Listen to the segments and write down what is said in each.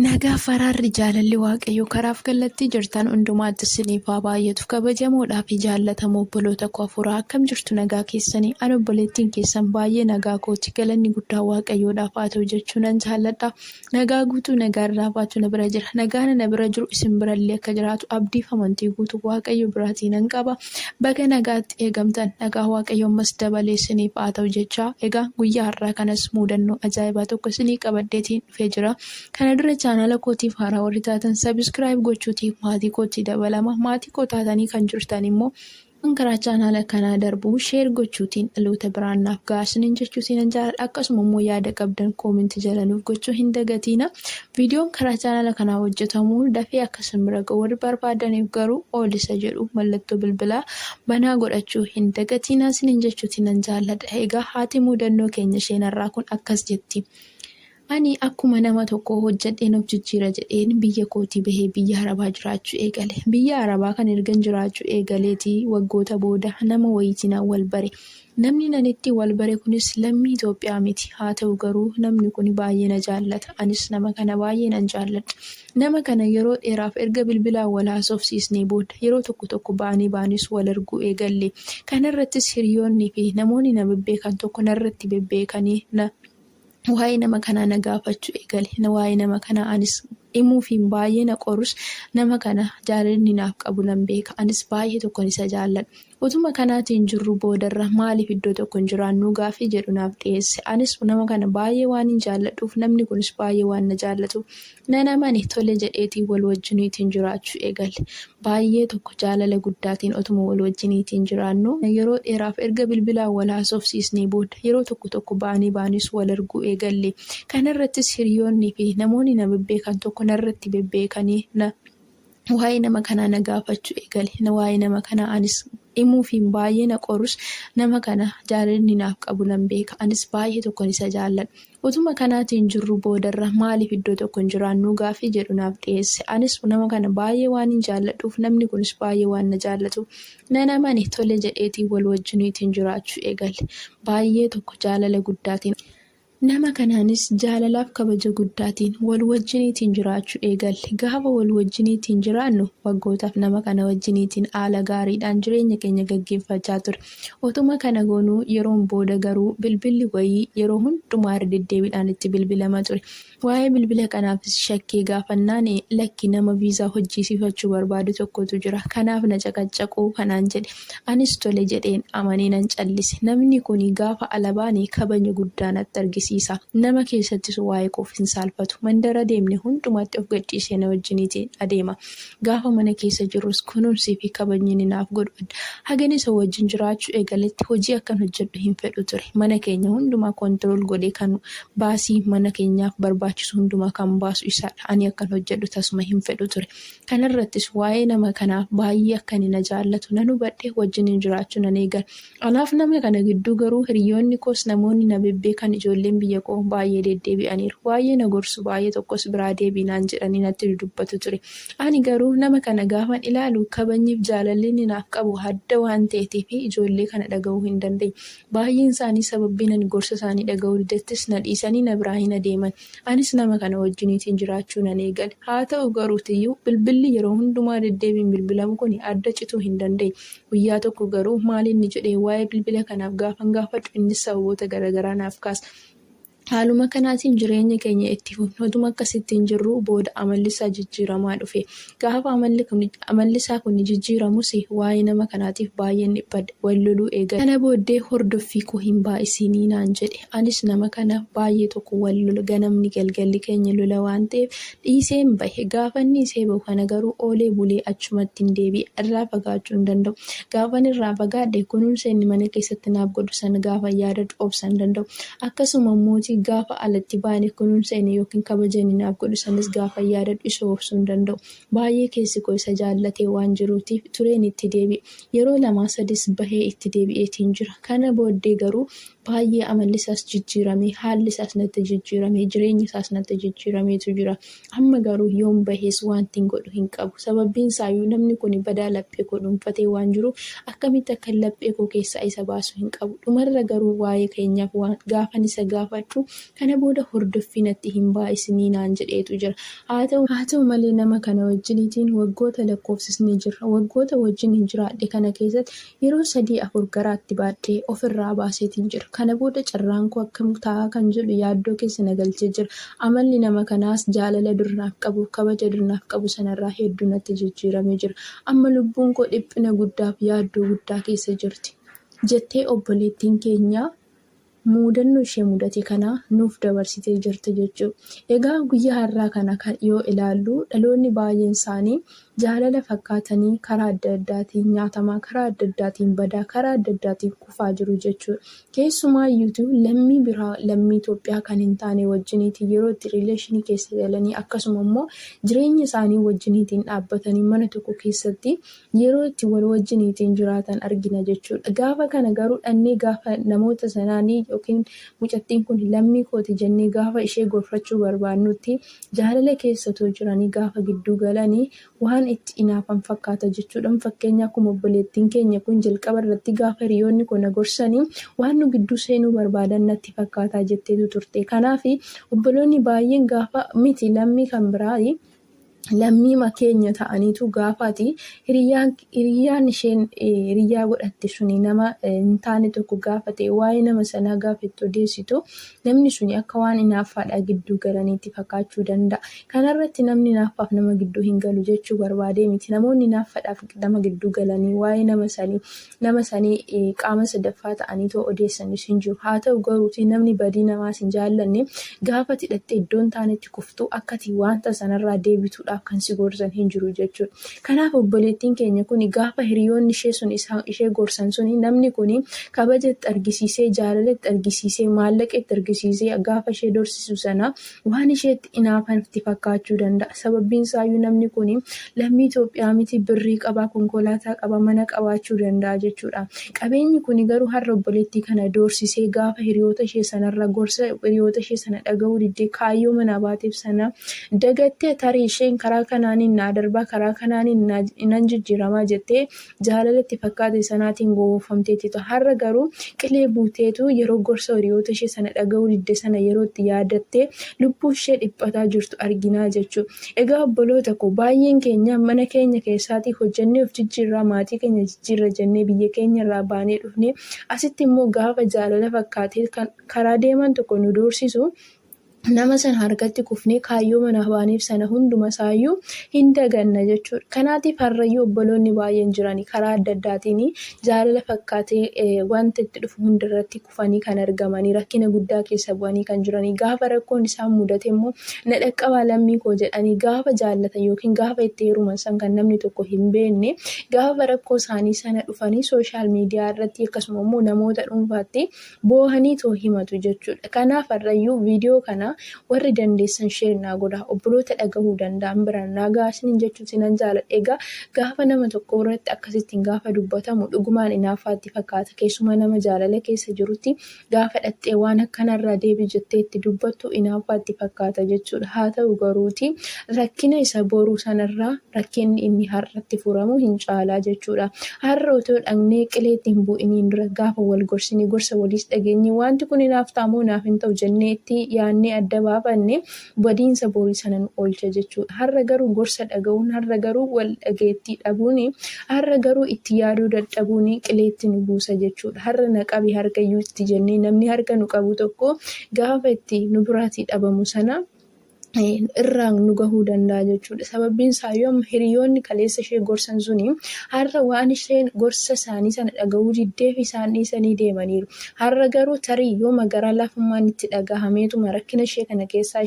Nagaa faraarri jaalalli Waaqayyoo karaaf kallattii jirtan hundumaatti isiniif haa baay'atu. Kabajamoodhaa fi jaallatamoo obboloota koo hafuuraa akkam jirtu nagaa keessanii? Ani obboleettiin keessan baay'ee nagaa kooti. Galanni guddaa Waaqayyoodhaaf haa ta'u jechuu nan jaalladha. Nagaa guutuu nagaa irraa baatu na bira jira. Nagaan na bira jiru isin birallee akka jiraatu abdiif amantii guutuu Waaqayyo biraatii nan qaba. Baga nagaatti eegamtan. Nagaa Waaqayyo ammas dabalee isiniif haa ta'u jechaa. Egaa guyyaa har'aa kanas muudannoo ajaa'ibaa tokko isinii qabadheetiin dhufee jira. Kana dura chaanala kootiif haaraa warri taatan subscribe gochuutiif maatii kootti dabalama. Maatii koo taatanii kan jirtan immoo waan karaa chaanala kanaa darbu share gochuutiin dhaloota biraan naaf gahaa isiniin jechuutiin nan jaaladha. Akkasuma immoo yaada qabdan koominti jala nuuf gochuu hin dagatiina. Viidiyoon karaa chaanala kanaa hojjetamu dafee akka isin bira ga'u warri barbaadaniif garuu all isa jedhu mallattoo bilbilaa banaa godhachuu hin dagatiina isiniin jechuutiin nan jaalladha. Egaa haati muudannoo keenya isheen har'aa kun akkas jetti. Ani akkuma nama tokkoo hojjedheen of jijjiira jedheen biyya kootii bahee biyya Arabaa jiraachuu eegale. Biyya Arabaa kana ergan jiraachuu eegaleetii waggoota booda nama wayiitiinan wal bare. Namni nan ittiin wal bare kunis lammii Itoophiyaa miti. Haa ta'u garuu namni kuni baay'ee na jaallata. Anis nama kana baay'ee nan jaalladha. Nama kana yeroo dheeraaf erga bilbilaan wal haasofsiisnee booda yeroo tokko tokko baanee baanees wal arguu eegalle. Kanarrattis hiriyoonnii fi namoonni na bebbeekan tokko narratti bebbeekanii na waa'ee nama kanaa na gaafachuu eegale. Waa'ee nama kanaa anis himuufiin baay'ee na qorus nama kana jaalalli naaf qabu nan beeka. Anis baay'ee tokkon isa jaalladha. Utuma kanaatiin jirru boodarra maaliif iddoo tokko hin jiraannuu gaaffii jedhu naaf dhiyeesse. Anis nama kana baay'ee waanin jaalladhuuf namni kunis baay'ee waan na jaallatuuf nan amane tole jedheetiin wal wajjiniitiin jiraachuu eegalle. Baay'ee tokko jaalala guddaatiin otuma wal wajjiniitiin jiraannuu yeroo dheeraaf erga bilbilaan wal haasofsiisnee booda yeroo tokko tokko baanee baanees wal arguu eegalle. Kana irrattis hiriyoonnii fi namoonni na bebbeekan tokko narratti bebbeekanii na waa'ee nama kanaa na gaafachuu eegale. Waa'ee nama kanaa anis himuufiin baay'ee na qorus nama kana jaalalli naaf qabu nan beeka. Anis baay'ee tokkon isa jaalladha. Utuma kanaatiin jirru boodarra maaliif iddoo tokko hin jiraannuu gaaffii jedhu naaf dhiyeesse. Anis nama kana baay'ee waanin jaalladhuuf namni kunis baay'ee waan na jaallatuuf nan amane tole jedheetiin wal wajjiniitiin jiraachuu eegalle. Baay'ee tokko jaalala guddaatiin. Nama kanaanis jaalalaaf kabaja guddaatiin wal wajjiniitiin jiraachuu eegalle. Gaafa wal wajjiniitiin jiraannu waggootaaf nama kana wajjiniitiin haala gaariidhaan jireenya keenya gaggeeffachaa ture. Otuma kana goonuu yeroon booda garuu bilbilli wayii yeroo hundumaa irra deddeebiidhaan itti bilbilama ture. Waa'ee bilbila kanaafis shakkee gaafannaan lakki nama viizaa hojjiisiifachuu barbaadu tokkotu jira. Kanaaf na caqaccaqu kanaan jedhe. Anis tole jedheen amanee nan callise. Namni kuni gaafa ala baane kabanya guddaa natti argisiisa. Nama keessattis waa'ee koof hin saalfatu. Mandara deemne hundumaatti of gadhiisee na wajjiniitiin adeema. Gaafa mana keessa jirrus kunuunsii fi kabajni inni naaf godhu adda. Hagan isa wajjin jiraachuu eegaletti hojii akkan hojjedhu hin fedhu ture. Mana keenya hundumaa control godhee kan baasii mana keenyaaf barbaachisu hundumaa kan baasu isadha. Ani akkan hojjedhu tasuma hin fedhu ture. Kanarrattis waa'ee nama kanaa baay'ee akka inni na jaallatu nan hubadhe, wajjiniin jiraachuu nan eegale. Anaaf nama kana gidduu garuu hiriyoonni koos namoonni na bebbeekan ijoolleen biyya koo baay'ee deddeebi'aniiru. Baay'ee na gorsu, baay'ee tokkos biraa deebi'i naan jedhanii natti dudubbatu ture. Ani garuu nama kana gaafan ilaalu kabajniif jaalalli inni naaf qabu adda waan ta'eetiif ijoollee kana dhaga'uu hin dandeenye. Baay'een isaanii sababbiin ani gorsa isaanii dhaga'uu didettis na dhiisanii na biraa hin adeeman. Anis nama kana wajjiniitiin jiraachuu nan eegale. Haa ta'u garuutiyyuu bilbilli yeroo hundumaa deddeebiin bilbilamu kuni adda cituu hin dandeenye. Guyyaa tokko garuu maal inni jedhee waa'ee bilbila kanaaf gaafan gaafadhu innis sababoota garagaraa naaf kaasa. Haaluma kanaatiin jireenya keenya itti fufne. Otuma akkasittiin jirruu booda amalli isaa jijjiiramaa dhufe. Gaafa amalli kun amalli isaa kun jijjiiramus waa'ee nama kanaatiif baay'een dhiphadhe. Wal loluu eegalle. Kana booddee hordoffii koo hin baay'isinii naan jedhe. Anis nama kana baay'ee tokko wal lola. Ganamni galgalli keenya lola waan ta'eef dhiiseen bahe. Gaafan dhiisee bahu kana garuu oolee bulee achumattin deebi'e. Irraa fagaachuu hin danda'u. Gaafan irraa fagaadhe kunuunsa inni mana keessatti naaf godhu sana gaafan yaadadhu obsa hin danda'u. Akkasuma immooti gaafa alatti baane kunuunsa inni yookiin kabaja inni naaf godhu sanis gaafan yaadadhu isa obsuu hin danda'u. Baay'ee keessi koo isa jaallatee waan jiruutiif tureen itti deebi'e. Yeroo lamaa sadis bahee itti deebi'eetiin jira. Kana booddee garuu Baay'ee amalli isaas jijjiiramee, haalli isaas natti jijjiiramee, jireenyi isaas natti jijjiirameetu jira. Amma garuu yoon bahes wantin godhu hin qabu. Sababbiin isaayyuu namni kun badaa laphee koo dhuunfatee waan jiruuf akkamitti akkan laphee koo keessaa isa baasu hin qabu. Dhumarra garuu waa'ee keenyaaf waan gaafan isa gaafadhu kana booda hordoffii natti hin baay'isinii naan jedheetu jira. Haa ta'u malee nama kana wajjiniitiin waggoota lakkoofsisnee jirra. Waggoota wajjiniin jiraadhe kana keessatti yeroo 3, 4 garaatti baadhee ofirraa baaseetiin jira. Kana booda carraan koo akkam ta'a kan jedhu yaaddoo keessa na galchee jira. Amalli nama kanaas jaalala dur naaf qabu, kabaja dur naaf qabu sanarraa hedduu natti jijjiiramee jira. Amma lubbuun koo dhiphina guddaaf yaaddoo guddaa keessa jirti. Jettee obboleettiin keenya muudannoo ishee mudate kana nuuf dabarsitee jirti jechuudha. Egaa guyyaa har'aa kana kan yoo ilaallu dhaloonni baay'een isaanii jaalala fakkaatanii karaa adda addaatiin nyaatamaa, karaa adda addaatiin badaa, karaa adda addaatiin kufaa jiru jechuudha. Keessumaayyuutu lammii biraa lammii Itoophiyaa kan hin taane wajjiniitiin yeroo itti riileeshinii keessa galanii akkasuma immoo jireenya isaanii wajjiniitiin dhaabbatanii mana tokko keessatti yeroo itti wal wajjiniitiin jiraatan argina jechuudha. Gaafa kana garuu dhannee gaafa namoota sanaanii yookiin mucattiin kun lammii kooti jennee gaafa ishee gorfachuu barbaannutti jaalala keessa otoo jiranii gaafa gidduu galanii waan itti inaafan fakkaata jechuudha. Fakkeenya akkuma obboleettiin keenya kun jalqaba irratti gaafa hiriyoonni koo na gorsanii waan nu gidduu seenuu barbaadan natti fakkaataa jetteetu turte. Kanaaf obboloonni baay'een gaafa miti lammii kan biraa lammiima keenya ta'aniitu gaafaati hiriyyaan isheen hiriyyaa godhatte suni nama hin taane tokko gaafa ta'e waa'ee nama sanaa gaafa itti odeessitu namni suni akka waan inaaffaadhaa gidduu galaniitti fakkaachuu danda'a. Kanarratti namni inaaffaaf nama gidduu hin galu jechuu barbaadee miti. Namoonni inaaffaadhaaf nama gidduu galanii waa'ee nama sanii qaama sadaffaa ta'aniitoo odeessanis hin jiru. Haa ta'u garuuti namni badii namaas hin jaallanne gaafa ati hidhattee iddoo hin taanetti kuftu akka ati wanta sanarraa deebituudhaaf kan si gorsan hin jiru jechuudha. Kanaaf obboleettiin keenya kun gaafa hiriyoonni ishee sun ishee gorsan suni namni kun kabaja itti argisiisee, jaalala itti argisiisee, maallaqa itti argisiisee gaafa ishee dorsisu sana waan isheetti inaafan itti fakkaachuu danda'a. Sababbiin isaayyuu namni kun lammii Itoophiyaa miti birrii qabaa, konkolaataa qaba, mana qabaachuu danda'a jechuudha. Qabeenyi kun garuu har'a obboleettii kana doorsisee gaafa hiriyoota ishee sanarra gorsa hiriyoota ishee sana dhaga'uu diddee kaayyoo manaa baateef sana dagattee tarii isheen karaa kanaaniin naa darbaa karaa kanaaniin nan jijjiiramaa jettee jaalala itti fakkaate sanaatiin gowwoomfamteetti ta'a. Har'a garuu qilee buuteetu yeroo gorsa hiriyoota ishee sana dhaga'uu didde sana yeroo itti yaadattee lubbuu ishee dhiphataa jirtu arginaa jechuudha. Egaa obboloota koo baay'een keenya mana keenya keessaatii hojjennee of jijjiirraa maatii keenya jijjiirra jennee biyya keenya irraa baanee dhufnee asitti immoo gaafa jaalala fakkaatee karaa deeman tokko nu doorsisu nama sana harkatti kufnee kaayyoo manaa baaneef sana hunduma isaayyuu hin daganna jechuudha. Kanaatiif har'ayyuu obboloonni baay'een jiranii karaa adda addaatiin jaalala fakkaatee wanta itti dhufu hundarratti kufanii kan argamanii rakkina guddaa keessa bu'anii kan jiranii gaafa rakkoon isaan mudate immoo na dhaqqabaa lammii koo jedhanii gaafa jaallatan yookiin gaafa itti heeruman san kan namni tokko hin beekne gaafa rakkoo isaanii sana dhufanii sooshaal miidiyaa irratti akkasuma immoo namoota dhuunfaatti boohaniitoo himatu jechuudha. Kanaaf har'ayyuu viidiyoo kana warri dandeessan share naa godhaa. Obboloota dhagahuu danda'an biraan naa gahaa isiniin jechuuti nan jaaladha. Egaa gaafa nama tokko irratti akkasittiin gaafa dubbatamu dhugumaan inaaffaatti fakkaata. Keessumaa nama jaalala keessa jirutti gaafa dhattee waan akkanarraa deebi jettee itti dubbattu inaaffaatti fakkaata jechuudha. Haa ta'u garuuti rakkina isa boruu sanarraa rakkinni inni har'atti furamu hin caalaa jechuudha. Har'a otoo dhaqnee qileetti hin bu'iniin dura gaafa wal gorsinee gorsa waliis dhageenye wanti kun naaf ta'a moo naaf hin ta'u jennee itti yaadnee adda baafanne badiinsa borii sana nu oolcha jechuudha. Har'a garuu gorsa dhaga'uun, har'a garuu wal dhageettii dhabuun, har'a garuu itti yaaduu dadhabuun qileetti nu buusa jechuudha. Har'a na qabi harkayyuu itti jennee namni harka nu qabu tokko gaafa itti nu biraatii dhabamu sana irraan nu gahuu danda'a jechuudha. Sababbiin isaayyuu amma hiriyoonni kaleessa ishee gorsan suni har'a waan isheen gorsa isaanii sana dhaga'uu diddeef isaan dhiisanii deemaniiru. Har'a garuu tarii yoo garaa laafummaan itti dhagahameetuma rakkina ishee kana keessaa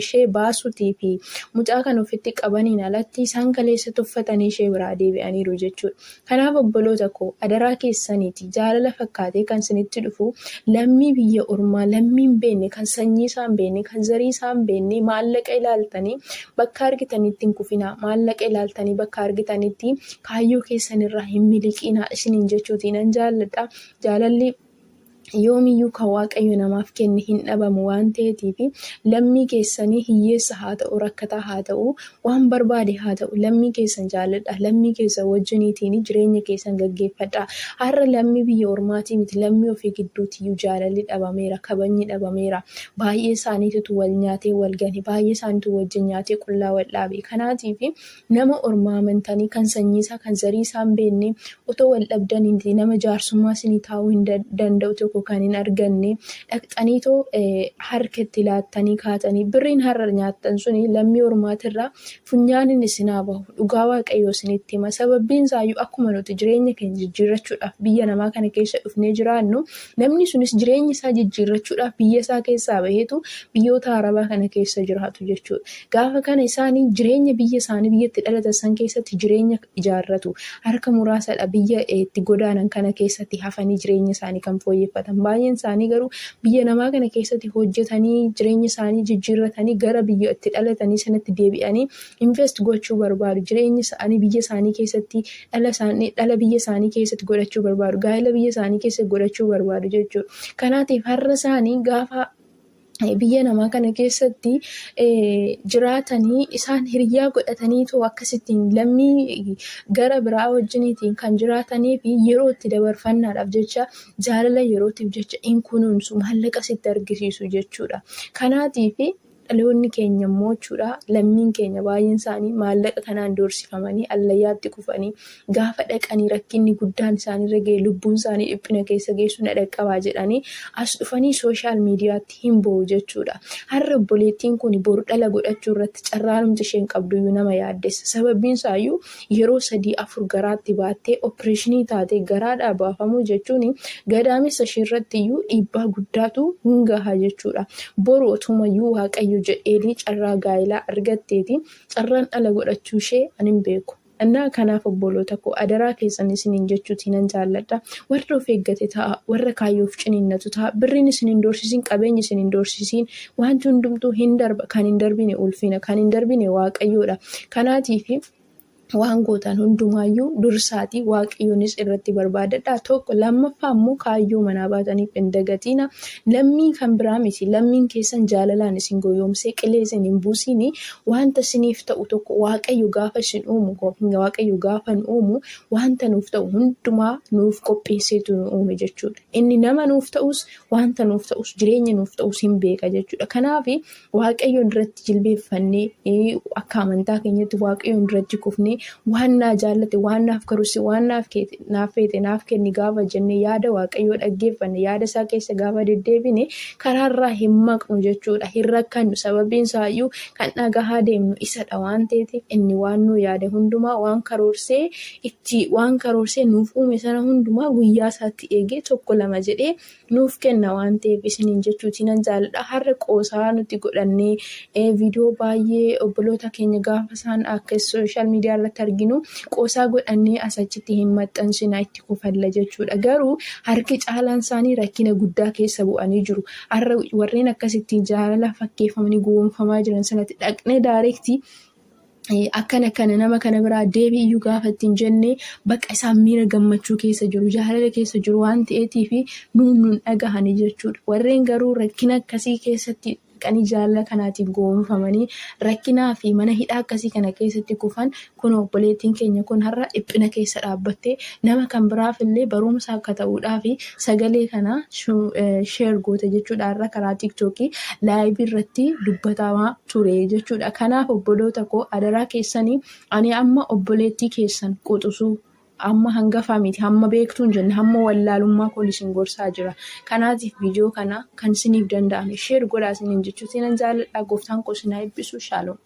ishee baasuutii fi mucaa kan ofitti qabaniin alatti isaan kaleessa tuffatanii ishee biraa deebi'aniiru jechuudha. Kanaaf obboloota koo adaraa keessaniiti jaalala fakkaatee kan isinitti dhufu lammii biyya ormaa lammii hin beekne kan sanyii isaa hin beekne kan zarii isaa hin beekne maallaqa ilaaltanii bakka argitanitti hin kufinaa maallaqa ilaaltanii bakka argitanitti kaayyoo keessanirraa hin miliqinaa isiniin jechuuti nan jaalladha. Jaalalli Yoomiyyuu kan Waaqayyo namaaf kenne hin dhabamu waan ta'eetiif, lammii keessanii hiyyeessa haa ta'u, rakkataa haa ta'u, waan barbaade haa ta'u, lammii keessan jaalladha. Lammii keessan wajjiniitiin jireenya keessan gaggeeffadha. Har'a lammii biyya ormaatii miti, lammii ofii gidduutiyyuu jaalalli dhabameera, kabajni dhabameera. Baay'ee isaaniitutu wal nyaatee wal gane, baay'ee isaaniitu wajjin nyaatee qullaa wal dhaabe. Kanaatiif nama ormaa amantanii kan sanyiisaa, kan zariisaa hin beekne, otoo wal dhabdaniiti nama jaarsummaa isinii taa'uu hin danda'u tokko kan hin arganne dhaqxaniitoo harka itti laattanii kaatanii, birriin har'a nyaattan suni lammii ormaatirraa funyaaniin isin haa bahu. Dhugaa Waaqayyoo isinitti hima. Sababbiin isaayyuu akkuma nuti jireenya keenya jijjiirrachuudhaaf biyya namaa kana keessa dhufnee jiraannu, namni sunis jireenya isaa jijjiirrachuudhaaf biyya isaa keessaa baheetu biyyoota Arabaa kana keessa jiraatu jechuudha. Gaafa kana isaanii jireenya biyya isaanii, biyya itti dhalatan san keessatti jireenya ijaarratu. Harka muraasadha biyya itti godaanan kana keessatti hafanii jireenya isaanii kan fooyyeffatan. Baay'een isaanii garuu biyya namaa kana keessatti hojjetanii jireenya isaanii jijjiirratanii gara biyya itti dhalatanii sanatti deebi'anii invest gochuu barbaadu. Jireenya isaanii biyya isaanii keessatti, dhala isaanii, dhala biyya isaanii keessatti godhachuu barbaadu. Gaa'ela biyya isaanii keessatti godhachuu barbaadu jechuudha. Kanaatiif har'a isaanii gaafa biyya namaa kana keessatti jiraatanii, isaan hiriyaa godhataniitoo akkasittiin lammii gara biraa wajjiniitiin kan jiraatanii fi yeroo itti dabarfannaadhaaf jecha, jaalala yerootiif jecha in kunuunsu, maallaqa sitti argisiisu jechuudha. Kanaatiif dhaloonni keenya immoo jechuudha, lammiin keenya baay'een isaanii maallaqa kanaan doorsifamanii allayyaatti kufanii, gaafa dhaqanii rakkinni guddaan isaanirra ga'e, lubbuun isaanii dhiphina keessa geessu na dhaqqabaa jedhanii as dhufanii social mediatti hin bo'u jechuudha. Har'a obboleettiin kun boru dhala godhachuu irratti carraanumti isheen qabduyyuu nama yaaddessa. Sababbiin isaayyuu yeroo sadii afur garaatti baattee operation taatee garaadhaa baafamuu jechuun gadaamessa ishee irratti iyyuu dhiibbaa guddaatu hin gaha jechuudha. Boru otumayyuu Waaqayyo jedheeni carraa gaa'elaa argatteeti, carraan dhala godhachuu ishee ani hin beeku. Innaa kanaaf obboloota koo, adaraa keessan isiniin jechuutii nan jaalladha. Warra of eeggate ta'a, warra kaayyoof ciniinnatu ta'a. Birriin isin hin doorsisiin, qabeenyi isin hin doorsisiin, wanti hundumtuu hin darba, kan hin darbine ulfina, kan hin darbine Waaqayyoodha. Kanaatiif waan gootan hundumaayyuu dursaatii Waaqayyoonis irratti barbaadadha. Tokko lammaffaa immoo kaayyoo manaa baataniif hin dagatiina. Lammii kan biraa miti. Lammiin keessan jaalalaan isin goyoomsee qilee isin hin buusiini. Wanta isiniif ta'u tokko Waaqayyo gaafa isin uumu, Waaqayyo gaafa nu uumu, wanta nuuf ta'u hundumaa nuuf qopheesseetu nu uume jechuudha. Inni nama nuuf ta'us, wanta nuuf ta'us, jireenya nuuf ta'us hin beeka jechuudha. Kanaaf Waaqayyoon duratti jilbeeffannee, akka amantaa keenyatti Waaqayyoon duratti kufnee, waan naa jaallate, waan naaf karoorse, waan naaf naaf feete naaf kenni gaafa jenne, yaada Waaqayyoo dhaggeeffanne, yaada isaa keessa gaafa deddeebine, karaarraa hin maqnu jechuudha. Hin rakkannu. Sababiin isaayyuu kan dhagahaa deemnu isadha waan ta'eef, inni waan nuu yaade hundumaa, waan karoorsee itti waan karoorsee nuuf uume sana hundumaa guyyaa isaatti eegee tokko lama jedhee nuuf kenna waan ta'eef isiniin jechuutii nan jaalladha. Har'a qoosaa nuti godhannee viidiyoo baay'ee obboloota keenya gaafa isaan akka social media irratti arginu qoosaa godhannee as achitti hin maxxansina, itti kofalla jechuudha. Garuu harki caalaan isaanii rakkina guddaa keessa bu'anii jiru. Har'a warreen akkasittiin jaalala fakkeeffamanii gowwoomfamaa jiran sanatti dhaqnee direct akkana kana nama kana biraa deebi'iyyuu gaafa ittiin jenne, bakka isaan miira gammachuu keessa jiru, jaalala keessa jiru waan ta'eetiif nuun nun dhagahani jechuudha. Warreen garuu rakkina akkasii keessatti dhaqanii jaalala kanaatiin gowwoomfamanii rakkinaa fi mana hidhaa akkasii kana keessatti kufan, kun obboleettiin keenya kun har'a dhiphina keessa dhaabbattee nama kan biraaf illee barumsa akka ta'uudhaaf sagalee kana share goote jechuudha. Har'a karaa TikTokii live irratti dubbatamaa ture jechuudha. Kanaaf obboloota koo, adaraa keessanii, ani amma obboleettii keessan quxisuu, amma hangafaa miti, hamma beektuu hin jenne, hamma wallaalummaa koon isin gorsaa jira. Kanaatiif viidiyoo kana kan isiniif danda'ame share godhaa isiniin jechuutiin nan jaalladha. Gooftaan koo isin haa eebbisu. Shaaloom.